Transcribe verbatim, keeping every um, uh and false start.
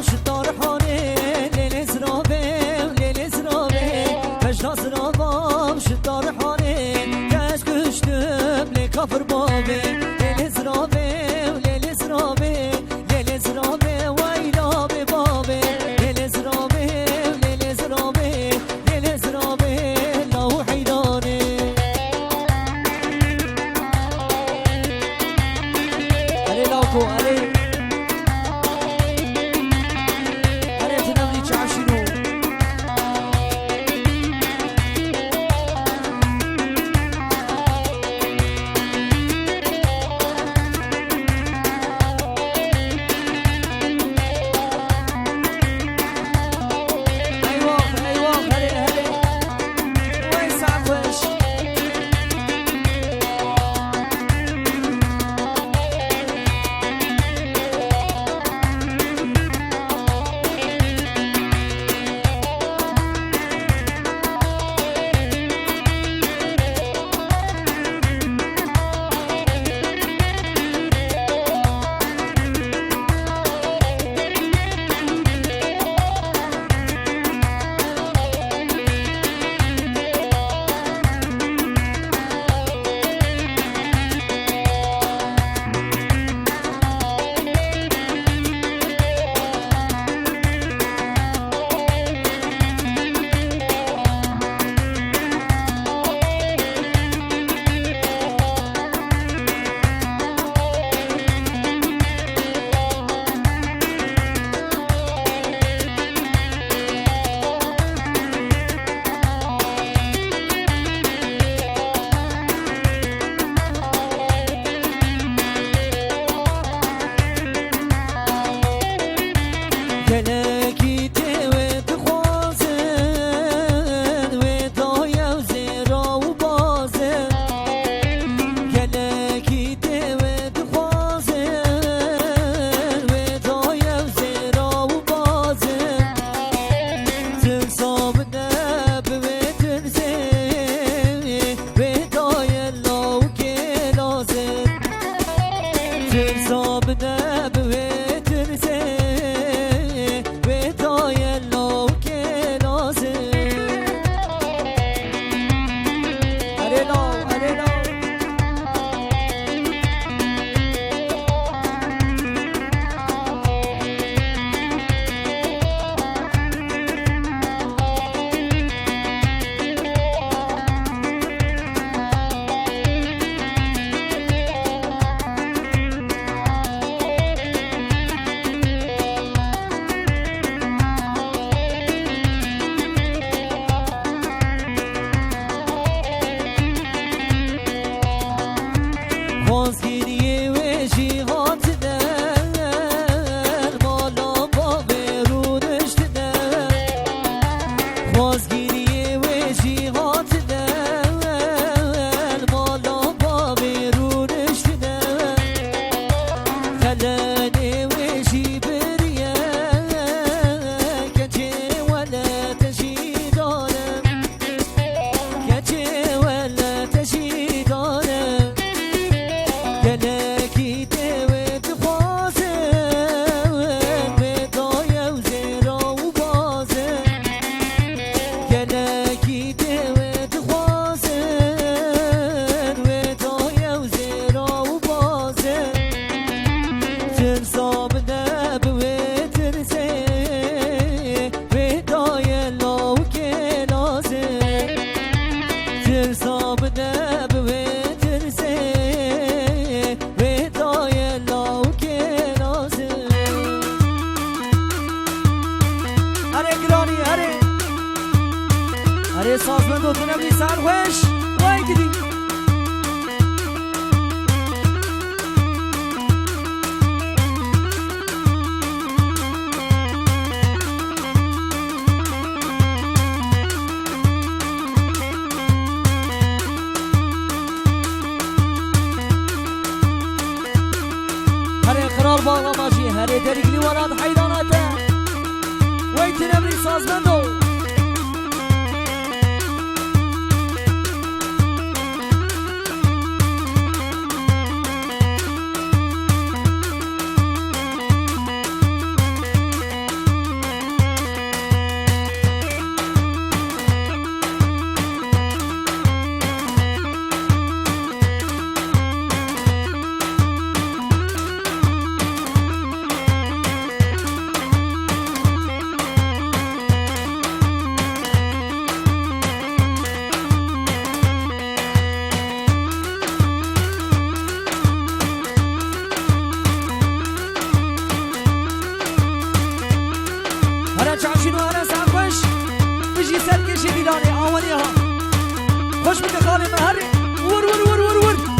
Ji tarhanê lê lê zirabê, lê lê zirabê, pejda zirabam ji tarhanê, ez kuştim lê kafir babê, lê lê zirabê, lê lê zirabê, lê lê zirabê, weyla bê babê, lê lê zirabê, lê lê zirabê, lê lê zirabê, law heyranê. Erê lawko, erê. Erê tu nemrî çaşîno. Eyvah, eyvah, erê, erê. Wey sax weş. Gelekî tê wê dixwazin, wê daye û zêra û bazin. Gelekî tê wê dixwazin, wê daye û zêra û bazin. Tirsa bide bi wê tirsê, wê daye law kêlazin. Tirsa bide bi wê tirsê, wê daye law kêlazin. Erê law, erê law. Xwezgiriyê wê jî hatine, mala bavê rûniştine. Xwezgiriyê wê jî hatine, mala bavê rûniştine. Xelenê wê jî biriye, keçê welete jî dane. Keçê welete jî dane. Gelekî tê wê dixwazin, wê daye û zêra û bazin. Gelekî tê wê dixwazin, wê daye û zêra û bazin. Tirsa bide bi wê tirsê, wê daye law kêlazin. Tirsa bide bi wê tirsê, wê daye law kêlazin. Erê giranî, erê. Erê sazmendo, tu nebî serxweş. Way gidî. Herê Kral Bağlama jî, herê Derîklî welat heyranete. Wey tine bî sazmendo. Çavşîn û Erensa xweş. Bijî serkêşî Dîlanê, awanî ha. Xweş bike xalê me herê. Wir, wir, wir, wir, wir.